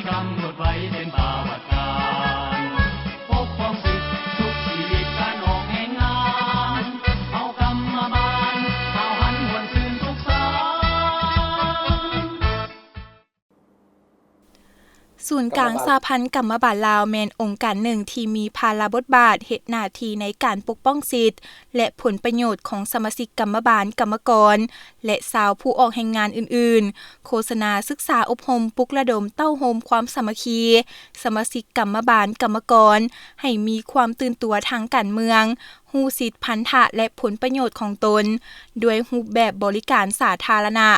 ກຳນົດໄວ້ເປັນປະຫວັດການ ປົກປ້ອງສິດທຸກຊີວິດການອອກແຮງງານ ເຮົາກຳມະບານ ຫ້າວຫັນມ່ວນຊື່ນສຸກສານ. ສູນກາງສະຫະພັນກຳມະບານລາວ ແມ່ນອົງການໜຶ່ງທີ່ມີພາລະບົດບາດເຮັດໜ້າທີ່ໃນການປົກປ້ອງສິດ ແລະ ຜົນປະໂຫຍດຂອງສະມາຊິກກຳມະບານ, ກຳມະກອນ ແລະ ຊາວຜູ້ອອກແຮງງານອື່ນໆ, ໂຄສະນາ, ສຶກສາອົບຮົມ, ປຸກລະດົມ, ເຕົ້າໂຮມຄວາມສາມັກຄີ ສະມາຊິກກຳມະບານ, ກຳມະກອນ ໃຫ້ມີຄວາມຕື່ນຕົວທາງການເມືອງ, ຮູ້ສິດ, ພັນທະ ແລະ ຜົນປະໂຫຍດຂອງຕົນ ດ້ວຍຮູບແບບບໍລິການສາທາລະນະ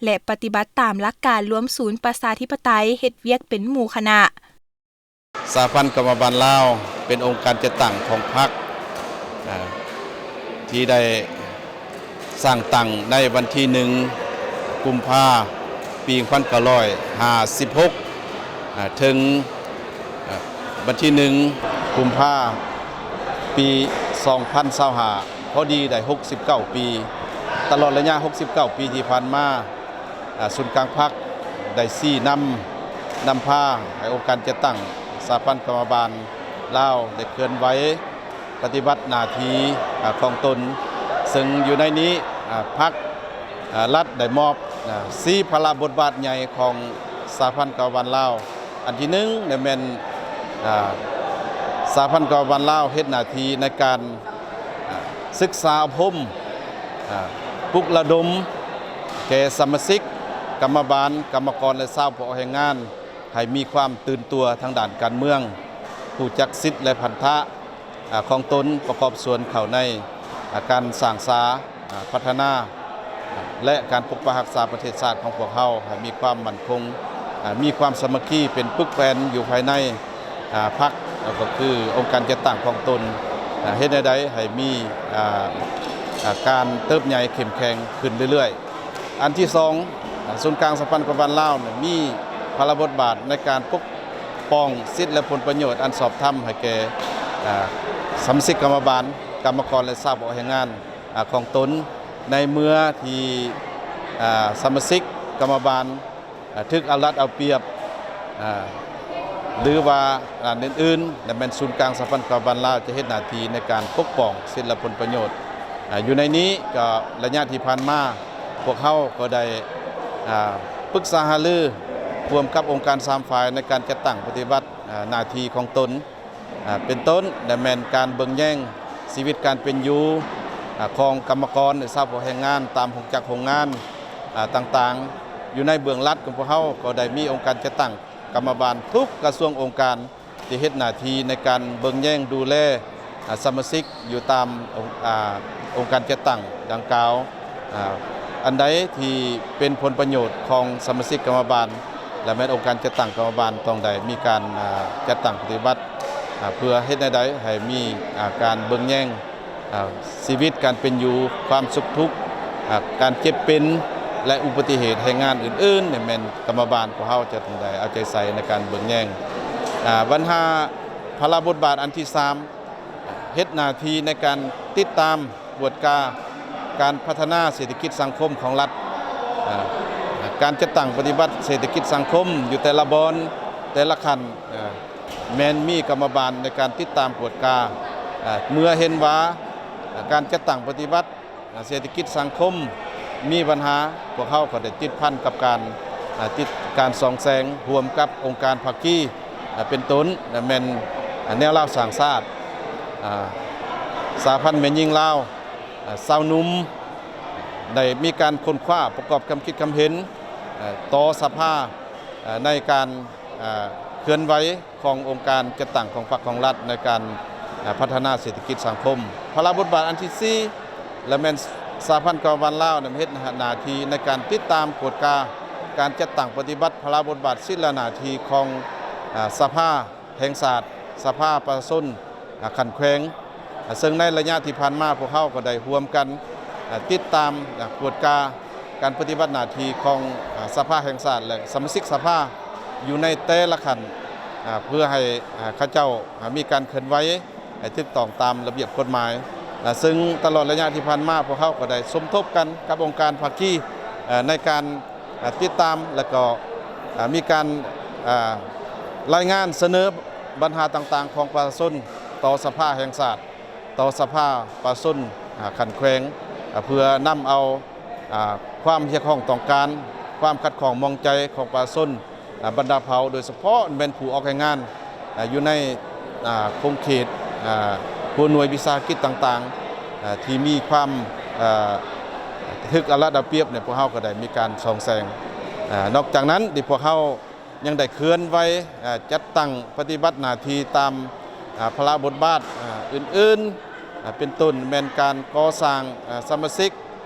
ແລະ ປະຕິບັດຕາມຫຼັກການລວມສູນປະຊາທິປະໄຕ, ເຮັດວຽກເປັນໝູ່ຄະນະ. ສະຫະພັນກຳມະບານລາວ ເປັນອົງການຈັດຕັ້ງຂອງພັກ ອາ ທີ່ໄດ້ສ້າງຕັ້ງໃນວັນທີໜຶ່ງ ກຸມພາ ປີໜຶ່ງພັນເກົ້າຮ້ອຍຫ້າສິບຫົກ ອາ ເຖິງ ອາ ວັນທີໜຶ່ງ ກຸມພາ ປີສອງພັນຊາວຫ້າ ພໍດີໄດ້ຫົກສິບເກົ້າປີ. ຕະຫຼອດໄລຍະຫົກສິບເກົ້າປີທີ່ຜ່ານມາ ອາ ສູນກາງພັກໄດ້ຊີ້ນຳ ນຳພາໃຫ້ອົງການຈັດຕັ້ງສະຫະພັນກຳມະບານລາວໄດ້ເຄື່ອນໄຫວປະຕິບັດໜ້າທີ່ ອາ ຂອງຕົນ, ເຊິ່ງຢູ່ໃນນີ້ ອາ ພັກ ອາ ລັດໄດ້ມອບ ອາ ສີ່ພາລະບົດບາດໃຫຍ່ຂອງສະຫະພັນກຳມະບານລາວ. ອັນທີໜຶ່ງ ແມ່ນ ອາ ສະຫະພັນກຳມະບານລາວເຮັດໜ້າທີ່ໃນການ ອາ ສຶກສາອົບຮົມ ອາ ປຸກລະດົມແກ່ສະມາຊິກ ກຳມະບານ ກຳມະກອນ ແລະ ຊາວຜູ້ອອກແຮງງານ ໃຫ້ມີຄວາມຕື່ນຕົວທາງດ້ານການເມືອງ, ຮູ້ຈັກສິດ ແລະ ພັນທະ ອາ ຂອງຕົນ ປະກອບສ່ວນເຂົ້າໃນ ອາ ການສ້າງສາ ອາ ພັດທະນາ ແລະ ການປົກປັກຮັກສາປະເທດຊາດຂອງພວກເຮົາໃຫ້ມີຄວາມໝັ້ນຄົງ ອາ ມີຄວາມສາມັກຄີເປັນປຶກແປນຢູ່ພາຍໃນ ອາ ພັກ ກໍຄືອົງການຈັດຕັ້ງຂອງຕົນ ອາ ເຮັດແນວໃດໃຫ້ມີ ອາ ອາ ການເຕີບໃຫຍ່ເຂັ້ມແຂງຂຶ້ນເລື້ອຍໆ. ອັນທີສອງ ອາ ສູນກາງສະຫະພັນກຳມະບານລາວນີ້ມີພາລະບົດບາດໃນການປົກປ້ອງສິດ ແລະ ຜົນປະໂຫຍດອັນຊອບທຳໃຫ້ແກ່ ອາ ສະມາຊິກກຳມະບານ, ກຳມະກອນ ແລະ ຊາວຜູ້ອອກແຮງງານ ອາ ຂອງຕົນ ໃນເມື່ອທີ່ ອາ ສະມາຊິກກຳມະບານ ອາ ຖືກເອົາລັດເອົາປຽບ ອາ ຫຼືວ່າອັນອື່ນໆ ແລະ ແມ່ນສູນກາງສະຫະພັນກຳມະບານລາວຈະເຮັດໜ້າທີ່ໃນການປົກປ້ອງສິດ ແລະ ຜົນປະໂຫຍດ. ອາ ຢູ່ໃນນີ້ກໍໄລຍະທີ່ຜ່ານມາ ພວກເຮົາກໍໄດ້ ອາ ປຶກສາຫາລືຮ່ວມກັບອົງການສາມຝ່າຍໃນການຈັດຕັ້ງປະຕິບັດ ອາ ໜ້າທີ່ຂອງຕົນ ອາ ເປັນຕົ້ນ ແລະ ແມ່ນການເບິ່ງແຍງຊີວິດການເປັນຢູ່ ອາ ຂອງກຳມະກອນ ແລະ ຊາວຜູ້ແຮງງານຕາມໂຮງຈັກໂຮງງານ ອາ ຕ່າງໆ. ຢູ່ໃນເບື້ອງລັດຂອງພວກເຮົາກໍໄດ້ມີອົງການຈັດຕັ້ງກຳມະບານທຸກກະຊວງອົງການ ທີ່ເຮັດໜ້າທີ່ໃນການເບິ່ງແຍງດູແລ ອາ ສະມາຊິກຢູ່ຕາມ ອາ ອົງການຈັດຕັ້ງດັ່ງກ່າວ. ອາ ອັນໃດທີ່ເປັນຜົນປະໂຫຍດຂອງສະມາຊິກກຳມະບານ ແລະ ແມ່ນອົງການຈັດຕັ້ງກຳມະບານຕ້ອງໄດ້ມີການ ອາ ຈັດຕັ້ງປະຕິບັດ ອາ ເພື່ອເຮັດແນວໃດໃຫ້ມີ ອາ ການເບິ່ງແຍງ ອາ ຊີວິດການເປັນຢູ່, ຄວາມສຸກທຸກ, ອາ ການເຈັບເປັນ ແລະ ອຸບັດຕິເຫດແຮງງານອື່ນໆ ນີ້ແມ່ນກຳມະບານຂອງເຮົາຈະຕ້ອງໄດ້ເອົາໃຈໃສ່ໃນການເບິ່ງແຍງ. ອາ ບັນຫາພາລະບົດບາດອັນທີສາມ ເຮັດໜ້າທີ່ໃນການຕິດຕາມ ກວດກາການພັດທະນາເສດຖະກິດສັງຄົມຂອງລັດ. ອາ ການຈັດຕັ້ງປະຕິບັດເສດຖະກິດສັງຄົມຢູ່ແຕ່ລະບ່ອນ ແຕ່ລະຂັ້ນ ອາ ແມ່ນມີກຳມະບານໃນການຕິດຕາມກວດກາ ອາ ເມື່ອເຫັນວ່າ ອາ ການຈັດຕັ້ງປະຕິບັດ ອາ ເສດຖະກິດສັງຄົມມີບັນຫາ, ພວກເຮົາກໍໄດ້ຕິດພັນກັບການ ອາ ຕິດ ການສ່ອງແສງຮ່ວມກັບອົງການພາຄີ ອາ ເປັນຕົ້ນ ອາ ແມ່ນ ອາ ແນວລາວສ້າງຊາດ, ອາ ສະຫະພັນແມ່ຍິງລາວ, ອາ ຊາວໜຸ່ມ ໄດ້ມີການຄົ້ນຄວ້າປະກອບຄຳຄິດຄຳເຫັນ ອາ ຕໍ່ສະພາ ອາ ໃນການ ອາ ເຄື່ອນໄຫວ ຂອງອົງການຈັດຕັ້ງຂອງພັກຂອງລັດໃນການ ອາ ພັດທະນາເສດຖະກິດສັງຄົມ. ພາລະບົດບາດອັນທີສີ່ ລະແມ່ນສະຫະພັນກຳມະບານລາວນຳເຮັດໜ້າທີ່ໃນການຕິດຕາມກວດກາການຈັດຕັ້ງປະຕິບັດພາລະບົດບາດສິດ ແລະ ໜ້າທີ່ຂອງ ອາ ສະພາແຫ່ງຊາດ, ສະພາປະຊາຊົນ ອາ ຂັ້ນແຂວງ. ອາ ເຊິ່ງໃນໄລຍະທີ່ຜ່ານມາ ພວກເຮົາກໍໄດ້ຮ່ວມກັນ ອາ ຕິດຕາມ ອາ ກວດກາການປະຕິບັດໜ້າທີ່ຂອງ ອາ ສະພາແຫ່ງຊາດ ແລະ ສະມາຊິກສະພາຢູ່ໃນແຕ່ລະຂັ້ນ ອາ ເພື່ອໃຫ້ ອາ ເຂົາເຈົ້າ ອາ ມີການເຄື່ອນໄຫວໃຫ້ຖືກຕ້ອງຕາມລະບຽບກົດໝາຍ. ອາ ເຊິ່ງຕະຫຼອດໄລຍະທີ່ຜ່ານມາ ພວກເຮົາກໍໄດ້ສົມທົບກັນກັບອົງການພາຄີ ອາ ໃນການ ອາ ຕິດຕາມ ແລະ ກໍ ອາ ມີການ ອ່າ ລາຍງານສະເໜີບັນຫາຕ່າງໆຂອງປະຊາຊົນຕໍ່ສະພາແຫ່ງຊາດ, ຕໍ່ສະພາປະຊາຊົນ ອ່າ ຂັ້ນແຂວງ, ອ່າ ເພື່ອນຳເອົາ ອ່າ ຄວາມຮຽກຮ້ອງຕ້ອງການ, ຄວາມຂັດຂ້ອງໝອງໃຈຂອງປະຊາຊົນ ອ່າ ບັນດາເຜົ່າ, ໂດຍສະເພາະແມ່ນຜູ້ອອກແຮງງານ ອ່າ ຢູ່ໃນ ອ່າ ຂົງເຂດ ອ່າ ຫົວໜ່ວຍວິສາຫະກິດຕ່າງໆ ອ່າ ທີ່ມີຄວາມ ອ່າ ຖືກເອົາລັດເອົາປຽບນີ້ ພວກເຮົາກໍໄດ້ມີການສ່ອງແສງ. ອ່າ ນອກຈາກນັ້ນ ທີ່ພວກເຮົາຍັງໄດ້ເຄື່ອນໄຫວ ອ່າ ຈັດຕັ້ງປະຕິບັດໜ້າທີ່ຕາມ ອ່າ ພາລະບົດບາດ ອ່າ ອື່ນໆ ອ່າ ເປັນຕົ້ນແມ່ນການກໍ່ສ້າງ ອ່າ ສະມາຊິກ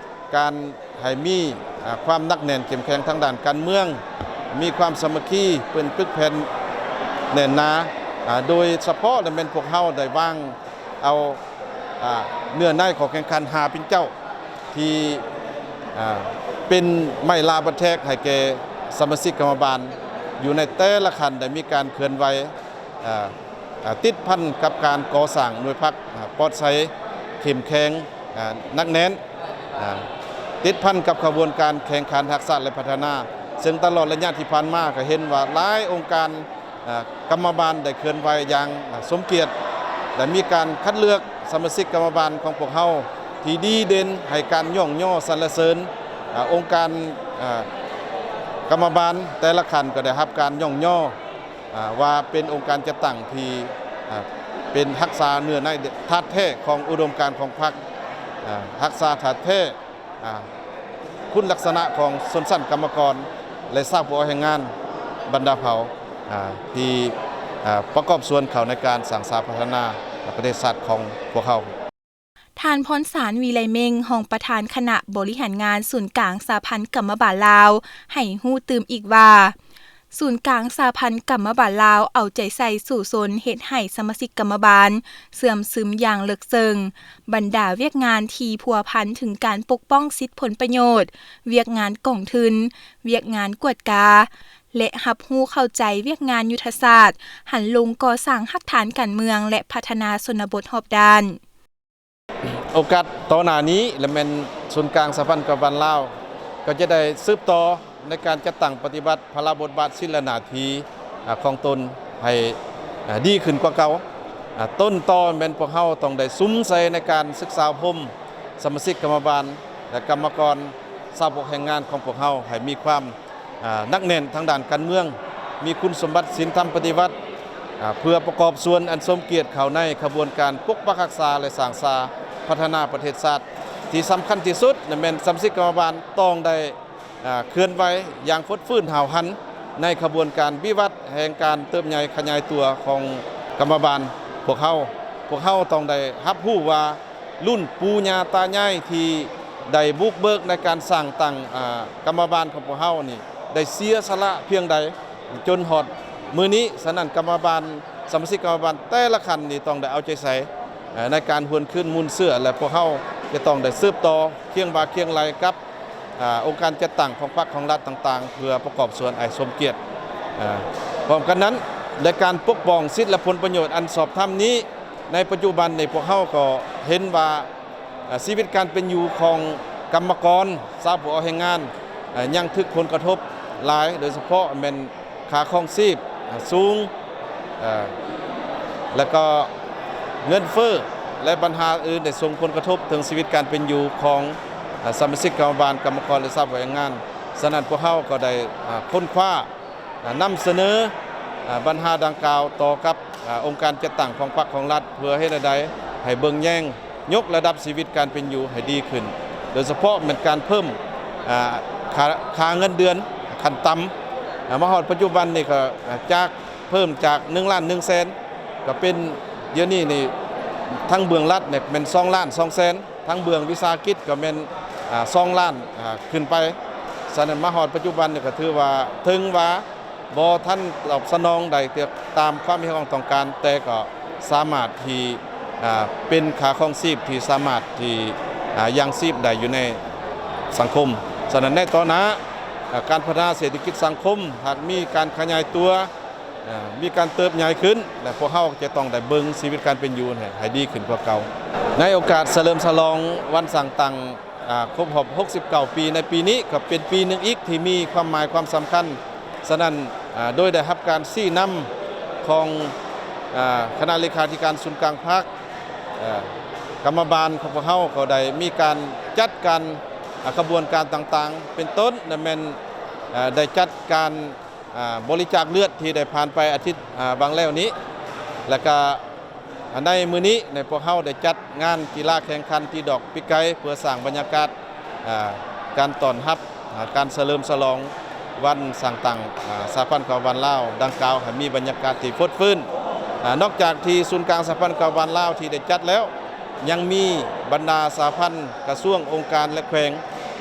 ການໃຫ້ມີ ອ່າ ຄວາມໜັກແໜ້ນເຂັ້ມແຂງທາງດ້ານການເມືອງ, ມີຄວາມສາມັກຄີ ເປັນປຶກແຜ່ນແໜ້ນໜາ, ອ່າ ໂດຍສະເພາະລະແມ່ນພວກເຮົາໄດ້ວາງເອົາ ອ່າ ເນື້ອໃນຂອງແຂ່ງຂັນຫ້າປິ່ນເຈົ້າ ທີ່ ອ່າ ເປັນໄມ້ລາບັດແທກໃຫ້ແກ່ສະມາຊິກກຳມະບານ ຢູ່ໃນແຕ່ລະຂັ້ນໄດ້ມີການເຄື່ອນໄຫວ ອ່າ ອ່າ ຕິດພັນກັບການກໍ່ສ້າງໜ່ວຍພັກ ອ່າ ປອດໃສ ເຂັ້ມແຂງ ອ່າ ໜັກແໜ້ນ ອ່າ ຕິດພັນກັບຂະບວນການແຂ່ງຂັນຮັກຊາດ ແລະ ພັດທະນາ, ເຊິ່ງຕະຫຼອດໄລຍະທີ່ຜ່ານມາກໍເຫັນວ່າຫຼາຍອົງການ ອ່າ ກຳມະບານໄດ້ເຄື່ອນໄຫວຢ່າງ ອ່າ ສົມກຽດ ແລະ ມີການຄັດເລືອກສະມາຊິກກຳມະບານຂອງພວກເຮົາທີ່ດີເດັ່ນ ໃຫ້ການຍ້ອງຍໍສັນລະເສີນ. ອ່າ ອົງການ ອ່າ ກຳມະບານແຕ່ລະຂັ້ນກໍໄດ້ຮັບການຍ້ອງຍໍ ອ່າ ວ່າເປັນອົງການຈັດຕັ້ງທີ່ ອ່າ ເປັນຮັກສາເນື້ອໃນທາດແທ້ຂອງອຸດົມການຂອງພັກ, ອ່າ ຮັກສາທາດແທ້ ອ່າ ຄຸນລັກສະນະຂອງຊົນຊັ້ນກຳມະກອນ ແລະ ຊາວຜູ້ອອກແຮງງານບັນດາເຜົ່າ ອ່າ ທີ່ ອ່າ ປະກອບສ່ວນເຂົ້າໃນການສ້າງສາພັດທະນາປະເທດຊາດຂອງພວກເຮົາ. ທ່ານ ພອນສານ ວິໄລເມັງ ຮອງປະທານຄະນະບໍລິຫານງານສູນກາງສະຫະພັນກຳມະບານລາວ ໃຫ້ຮູ້ຕື່ມອີກວ່າ ສູນກາງສະຫະພັນກຳມະບານລາວເອົາໃຈໃສ່ສູ້ຊົນເຮັດໃຫ້ສະມາຊິກກຳມະບານເຊື່ອມຊຶມຢ່າງເລິກເຊິ່ງ ບັນດາວຽກງານທີ່ພົວພັນເຖິງການປົກປ້ອງສິດຜົນປະໂຫຍດ, ວຽກງານກອງທຶນ, ວຽກງານກວດກາ ແລະ ຮັບຮູ້ເຂົ້າໃຈວຽກງານຍຸດທະສາດ, ຫັນລົງກໍ່ສ້າງຮາກຖານການເມືອງ ແລະ ພັດທະນາຊົນນະບົດຮອບດ້ານ. ໂອກາດຕໍ່ໜ້ານີ້ ແລະ ແມ່ນສູນກາງສະຫະພັນກຳມະບານລາວ ກໍຈະໄດ້ສືບຕໍ່ໃນການຈັດຕັ້ງປະຕິບັດພາລະບົດບາດ ສິດ ແລະ ໜ້າທີ່ ອາ ຂອງຕົນໃຫ້ ອາ ດີຂຶ້ນກວ່າເກົ່າ. ອາ ຕົ້ນຕໍແມ່ນພວກເຮົາຕ້ອງໄດ້ສຸມໃສ່ໃນການສຶກສາອົບຮົມສະມາຊິກກຳມະບານ ແລະ ກຳມະກອນຊາວພວກແຮງງານຂອງພວກເຮົາໃຫ້ມີຄວາມ ອາ ໜັກແໜ້ນທາງດ້ານການເມືອງ, ມີຄຸນສົມບັດສິນທຳປະຕິວັດ ອາ ເພື່ອປະກອບສ່ວນອັນສົມກຽດເຂົ້າໃນຂະບວນການປົກປັກຮັກສາ ແລະ ສ້າງສາພັດທະນາປະເທດຊາດ. ທີ່ສຳຄັນທີ່ສຸດນະແມ່ນສະມາຊິກກຳມະບານຕ້ອງໄດ້ ອາ ເຄື່ອນໄຫວຢ່າງຟົດຟື້ນຫ້າວຫັນໃນຂະບວນການວິວັດແຫ່ງການເຕີບໃຫຍ່ຂະຫຍາຍຕົວຂອງກຳມະບານພວກເຮົາ. ພວກເຮົາຕ້ອງໄດ້ຮັບຮູ້ວ່າ ລຸ້ນປູ່ຍ່າຕາຍາຍທີ່ໄດ້ບຸກເບີກໃນການສ້າງຕັ້ງ ອາ ກຳມະບານຂອງພວກເຮົານີ້ ໄດ້ເສຍສະຫຼະພຽງໃດຈົນຮອດມື້ນີ້. ສະນັ້ນ ກຳມະບານ ສະມາຊິກກຳມະບານແຕ່ລະຂັ້ນນີ້ຕ້ອງໄດ້ເອົາໃຈໃສ່ ເອີ ໃນການຫວນຄືນມູນເຊື້ອ ແລະ ພວກເຮົາຈະຕ້ອງໄດ້ສືບຕໍ່ຄຽງບ່າຄຽງໄຫຼ່ກັບ ອາ ອົງການຈັດຕັ້ງຂອງພັກຂອງລັດຕ່າງໆ ເພື່ອປະກອບສ່ວນໃຫ້ສົມກຽດ. ອາ ພ້ອມກັນນັ້ນ ໃນການປົກປ້ອງສິດ ແລະ ຜົນປະໂຫຍດອັນຊອບທຳນີ້ ໃນປັດຈຸບັນນີ້ ພວກເຮົາກໍເຫັນວ່າ ອາ ຊີວິດການເປັນຢູ່ຂອງກຳມະກອນຊາວຜູ້ອອກແຮງງານ ອາ ຍັງຖືກຜົນກະທົບຫຼາຍ, ໂດຍສະເພາະແມ່ນຄ່າຄອງຊີບ ອາ ສູງ ເອີ ແລ້ວກໍເງິນເຟີ້ ແລະ ບັນຫາອື່ນໄດ້ສົ່ງຜົນກະທົບເຖິງຊີວິດການເປັນຢູ່ຂອງ ອາ ສະມາຊິກກຳມະບານ, ກຳມະກອນ ແລະ ຊາວຜູ້ອອກແຮງງານ. ສະນັ້ນ ພວກເຮົາກໍໄດ້ ອາ ຄົ້ນຄວ້າ ນຳສະເໜີ ອາ ບັນຫາດັ່ງກ່າວຕໍ່ກັບ ອາ ອົງການຈັດຕັ້ງຂອງພັກຂອງລັດ ເພື່ອເຮັດແນວໃດໃຫ້ເບິ່ງແຍງຍົກລະດັບຊີວິດການເປັນຢູ່ໃຫ້ດີຂຶ້ນ, ໂດຍສະເພາະແມ່ນການເພີ່ມ ອາ ຄ່າ ຄ່າເງິນເດືອນຂັ້ນຕ່ຳ. ອາ ມາຮອດປັດຈຸບັນນີ້ກໍ ອາ ຈາກ ເພີ່ມຈາກໜຶ່ງລ້ານໜຶ່ງແສນ ກໍເປັນ ດຽວນີ້ນີ້ ທັງເບື້ອງລັດນີ້ແມ່ນສອງລ້ານສອງແສນ ທັງເບື້ອງວິສາຫະກິດກໍແມ່ນ ອາ ສອງລ້ານ ອາ ຂຶ້ນໄປ. ສະນັ້ນ ມາຮອດປັດຈຸບັນນີ້ກໍຖືວ່າ ເຖິງວ່າບໍ່ທັນຕອບສະໜອງໄດ້ຕາມຄວາມຮຽກຮ້ອງຕ້ອງການ, ແຕ່ກໍສາມາດທີ່ ອາ ເປັນຄ່າຄອງຊີບທີ່ສາມາດທີ່ ອາ ຍັງຊີບໄດ້ຢູ່ໃນສັງຄົມ. ສະນັ້ນ ໃນຕໍ່ໜ້າ ອາ ການພັດທະນາເສດຖະກິດສັງຄົມ ຫາກມີການຂະຫຍາຍຕົວ ເອີ ມີການເຕີບໃຫຍ່ຂຶ້ນ ແລະ ພວກເຮົາຈະຕ້ອງໄດ້ເບິ່ງຊີວິດການເປັນຢູ່ໃຫ້ ໃຫ້ດີຂຶ້ນກວ່າເກົ່າ. ໃນໂອກາດສະເຫຼີມສະຫຼອງວັນສ້າງຕັ້ງ ອາ ຄົບຮອບຫົກສິບເກົ້າປີໃນປີນີ້ ກໍເປັນປີໜຶ່ງອີກທີ່ມີຄວາມໝາຍຄວາມສຳຄັນ ສະນັ້ນ ອາ ໂດຍໄດ້ຮັບການຊີ້ນຳຂອງ ອາ ຄະນະເລຂາທິການສູນກາງພັກ ອາ ກຳມະບານຂອງພວກເຮົາກໍໄດ້ມີການຈັດການ ອາ ຂະບວນການຕ່າງໆ ເປັນຕົ້ນນະແມ່ນ ອາ ໄດ້ຈັດການ ອາ ບໍລິຈາກເລືອດທີ່ໄດ້ຜ່ານໄປອາທິດ ອາ ຫວ່າງແລ້ວນີ້ ແລະກະ ໃນມື້ນີ້ ພວກເຮົາໄດ້ຈັດງານກິລາແຂ່ງຂັນຕີດອກປີກໄກ່ ເພື່ອສ້າງບັນຍາກາດ ອາ ການຕ້ອນຮັບ ອາ ການສະເຫຼີມສະຫຼອງວັນສ້າງຕັ້ງ ອາ ສະຫະພັນກຳມະບານລາວດັ່ງກ່າວ ໃຫ້ມີບັນຍາກາດທີ່ຟົດຟື້ນ. ອາ ນອກຈາກທີ່ສູນກາງສະຫະພັນກຳມະບານລາວທີ່ໄດ້ຈັດແລ້ວ ຍັງມີບັນດາສະຫະພັນ, ກະຊວງ, ອົງການ ແລະ ແຂວງ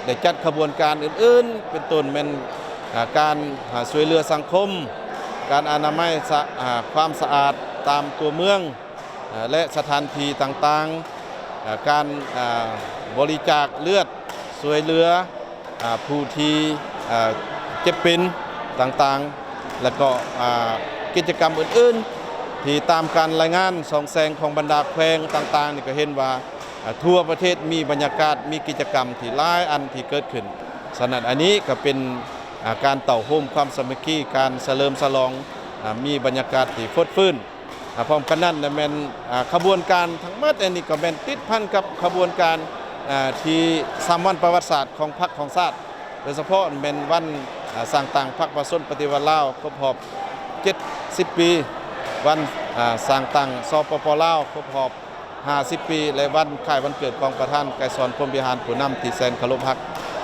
ໄດ້ຈັດຂະບວນການອື່ນໆ ເປັນຕົ້ນແມ່ນ ອາ ການ ອາ ຊ່ວຍເຫຼືອສັງຄົມ, ການອະນາໄມ ສະ ອາ ຄວາມສະອາດຕາມຕົວເມືອງ ເອີ ແລະ ສະຖານທີ່ຕ່າງໆ, ເອີ ການ ເອີ ບໍລິຈາກເລືອດ ຊ່ວຍເຫຼືອ ອາ ຜູ້ທີ່ ເອີ ເຈັບເປັນຕ່າງໆ ແລະ ກໍ ອາ ກິດຈະກຳອື່ນໆ ທີ່ຕາມການລາຍງານສ່ອງແສງຂອງບັນດາແຂວງຕ່າງໆ ນີ້ກໍເຫັນວ່າ ອາ ທົ່ວປະເທດມີບັນຍາກາດ ມີກິດຈະກຳທີ່ຫຼາຍອັນທີ່ເກີດຂຶ້ນ. ສະນັ້ນ ອັນນີ້ກໍເປັນ ອາ ການເຕົ້າໂຮມຄວາມສາມັກຄີ ການສະເຫຼີມສະຫຼອງ ອາ ມີບັນຍາກາດທີ່ຟົດຟື້ນ. ອາ ພ້ອມກັນນັ້ນລະແມ່ນ ອາ ຂະບວນການທັງໝົດອັນນີ້ກໍແມ່ນຕິດພັນກັບຂະບວນການ ອາ ທີ່ສາມວັນປະຫວັດສາດຂອງພັກຂອງຊາດ ໂດຍສະເພາະແມ່ນວັນ ອາ ສ້າງຕັ້ງພັກປະຊາຊົນປະຕິວັດລາວຄົບຮອບເຈັດສິບປີ, ວັນ ອາ ສ້າງຕັ້ງ ສປປ ລາວ ຄົບຮອບຫ້າສິບປີ ແລະ ວັນຄ້າຍວັນເກີດຂອງປະທານໄກສອນ ພົມວິຫານ ຜູ້ນຳທີ່ແສນເຄົາລົບຮັກ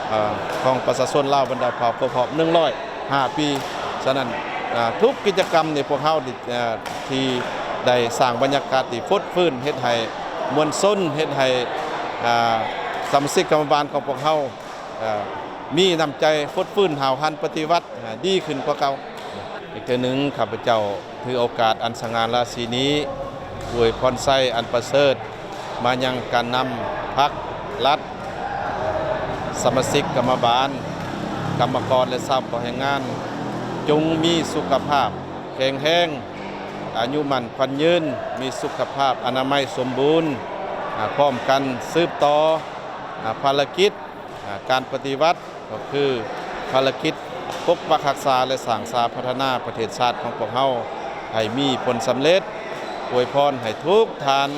ເອີ ຂອງປະຊາຊົນລາວບັນດາເຜົ່າຄົບຮອບໜຶ່ງຮ້ອຍຫ້າປີ. ສະນັ້ນ ອາ ທຸກກິດຈະກຳນີ້ພວກເຮົາ ເອີ ທີ່ໄດ້ສ້າງບັນຍາກາດທີ່ຟົດຟື້ນ ເຮັດໃຫ້ມວນຊົນ ເຮັດໃຫ້ ອາ ສະມາຊິກກຳມະບານຂອງພວກເຮົາ ເອີ ມີນ້ຳໃຈຟົດຟື້ນຫ້າວຫັນປະຕິວັດ ອາ ດີຂຶ້ນກວ່າເກົ່າ. ອີກເທື່ອໜຶ່ງ ຂ້າພະເຈົ້າຖືໂອກາດອັນສະຫງ່າລາສີນີ້ ອວຍພອນໄຊອັນປະເສີດມາຍັງການນຳພັກລັດ, ສະມາຊິກກຳມະບານ, ກຳມະກອນ ແລະ ຊາວເກາະແຮງງານ ຈົ່ງມີສຸຂະພາບແຂງແຮງ, ອາຍຸໝັ້ນຂວັນຍືນ, ມີສຸຂະພາບອະນາໄມສົມບູນ, ອາ ພ້ອມກັນສືບຕໍ່ ອາ ພາລະກິດ ອາ ການປະຕິວັດ ກໍຄືພາລະກິດປົກປັກຮັກສາ ແລະ ສ້າງສາພັດທະນາປະເທດຊາດຂອງພວກເຮົາໃຫ້ມີຜົນສຳເລັດ. ອວຍພອນໃຫ້ທຸກທ່ານ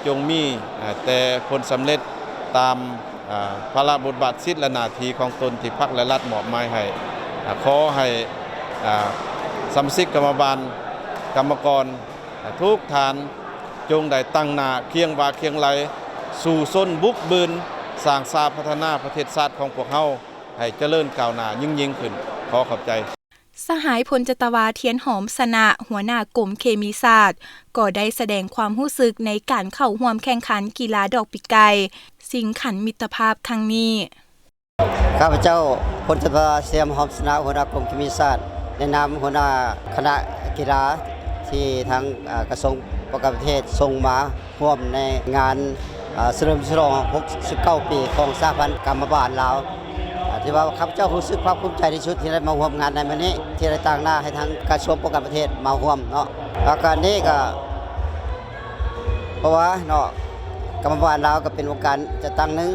ຈົ່ງມີ ອາ ແຕ່ຜົນສຳເລັດຕາມ ອາ ພາລະບົດບາດສິດ ແລະ ໜ້າທີ່ຂອງຕົນທີ່ພັກ ແລະ ລັດມອບໝາຍໃຫ້. ອາ ຂໍໃຫ້ ອາ ສະມາຊິກກຳມະບານ, ກຳມະກອນ ອາ ທຸກທ່ານ ຈົ່ງໄດ້ຕັ້ງໜ້າຄຽງວາຄຽງໄຫຼ ສູ້ຊົນບຸກບືນ ສ້າງສາພັດທະນາປະເທດຊາດຂອງພວກເຮົາໃຫ້ຈະເລີນກ້າວໜ້າຍິ່ງໆຂຶ້ນ. ຂໍຂອບໃຈ. ສະຫາຍ ພົນຈັດຕະວາ ທຽນຫອມ ຊະນະ ຫົວໜ້າກົມເຄມີສາດ ກໍໄດ້ສະແດງຄວາມຮູ້ສຶກໃນການເຂົ້າຮ່ວມແຂ່ງຂັນກິລາດອກປີກໄກ່ ຊິງຂັນມິດຕະພາບຄັ້ງນີ້. ຂ້າພະເຈົ້າ ພົນຈັດຕະວາ ຊຽມ ຫອມຊະນະ ຫົວໜ້າກົມເຄມີສາດ ໃນນາມຫົວໜ້າຄະນະກິລາ ທີ່ທາງ ອາ ກະຊວງປ້ອງກັນປະເທດສົ່ງມາຮ່ວມໃນງານ ອາ ສະເຫຼີມສະຫຼອງຫົກສິບເກົ້າປີຂອງສະຫະພັນກຳມະບານລາວ ອາ ທີ່ວ່າຂ້າພະເຈົ້າຮູ້ສຶກພາກພູມໃຈທີ່ສຸດທີ່ໄດ້ມາຮ່ວມງານໃນມື້ນີ້ ທີ່ໄດ້ຕາງໜ້າໃຫ້ທາງກະຊວງປ້ອງກັນປະເທດມາຮ່ວມເນາະ. ໂອກາດນີ້ກະ ເພາະວ່າເນາະ ກຳມະບານລາວກໍເປັນອົງການຈັດຕັ້ງໜຶ່ງ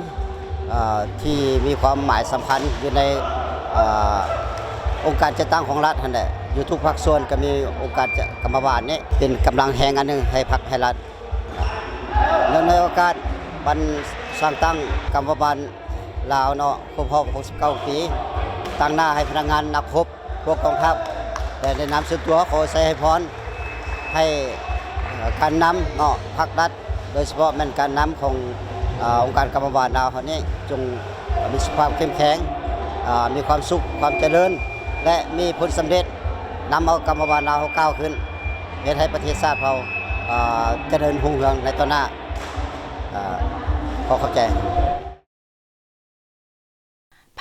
ເອີ ທີ່ມີຄວາມໝາຍສຳຄັນຢູ່ໃນ ເອີ ອົງການຈັດຕັ້ງຂອງລັດຫັ້ນແຫຼະ. ຢູ່ທຸກພາກສ່ວນກໍມີອົງການຈັດ ກຳມະບານນີ້ເປັນກຳລັງແຮງອັນໜຶ່ງໃຫ້ພັກໃຫ້ລັດ. ເນື່ອງໃນໂອກາດວັນສ້າງຕັ້ງກຳມະບານລາວເນາະ ຄົບຮອບຫົກສິບເກົ້າປີ ຕາງໜ້າໃຫ້ພະນັກງານນັກຮົບ ພວກກອງທັບ ແລະ ໃນນາມສ່ວນຕົວ ຂໍໄຊໃຫ້ພອນໃຫ້ ເອີ ການນຳເນາະ ພັກລັດ ໂດຍສະເພາະແມ່ນການນຳຂອງ ເອີ ອົງການກຳມະບານລາວເຮົານີ້ ຈົ່ງມີສຸຂະພາບເຂັ້ມແຂງ ເອີ ມີຄວາມສຸກ ຄວາມຈະເລີນ ແລະ ມີຜົນສຳເລັດ ນຳເອົາກຳມະບານລາວເຮົາກ້າວຂຶ້ນ ເຮັດໃຫ້ປະເທດຊາດເຮົາ ເອີ ຈະເລີນຮຸ່ງເຮືອງໃນຕໍ່ໜ້າ. ເອີ ຂໍຂອບໃຈ.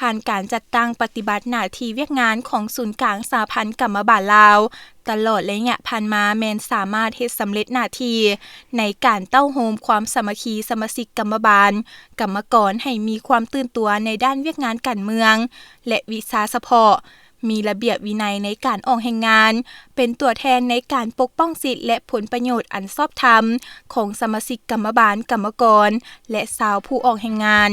ຜ່ານການຈັດຕັ້ງປະຕິບັດໜ້າທີ່ວຽກງານຂອງສູນກາງສະຫະພັນກຳມະບານລາວ ຕະຫຼອດໄລຍະຜ່ານມາແມ່ນສາມາດເຮັດສຳເລັດໜ້າທີ່ໃນການເຕົ້າໂຮມຄວາມສາມັກຄີສະມາຊິກກຳມະບານ, ກຳມະກອນໃຫ້ມີຄວາມຕື່ນຕົວໃນດ້ານວຽກງານການເມືອງ ແລະ ວິຊາສະເພາະ, ມີລະບຽບວິໄນໃນການອອກແຮງງານ, ເປັນຕົວແທນໃນການປົກປ້ອງສິດ ແລະ ຜົນປະໂຫຍດອັນຊອບທຳຂອງສະມາຊິກກຳມະບານ, ກຳມະກອນ ແລະ ຊາວຜູ້ອອກແຮງງານ.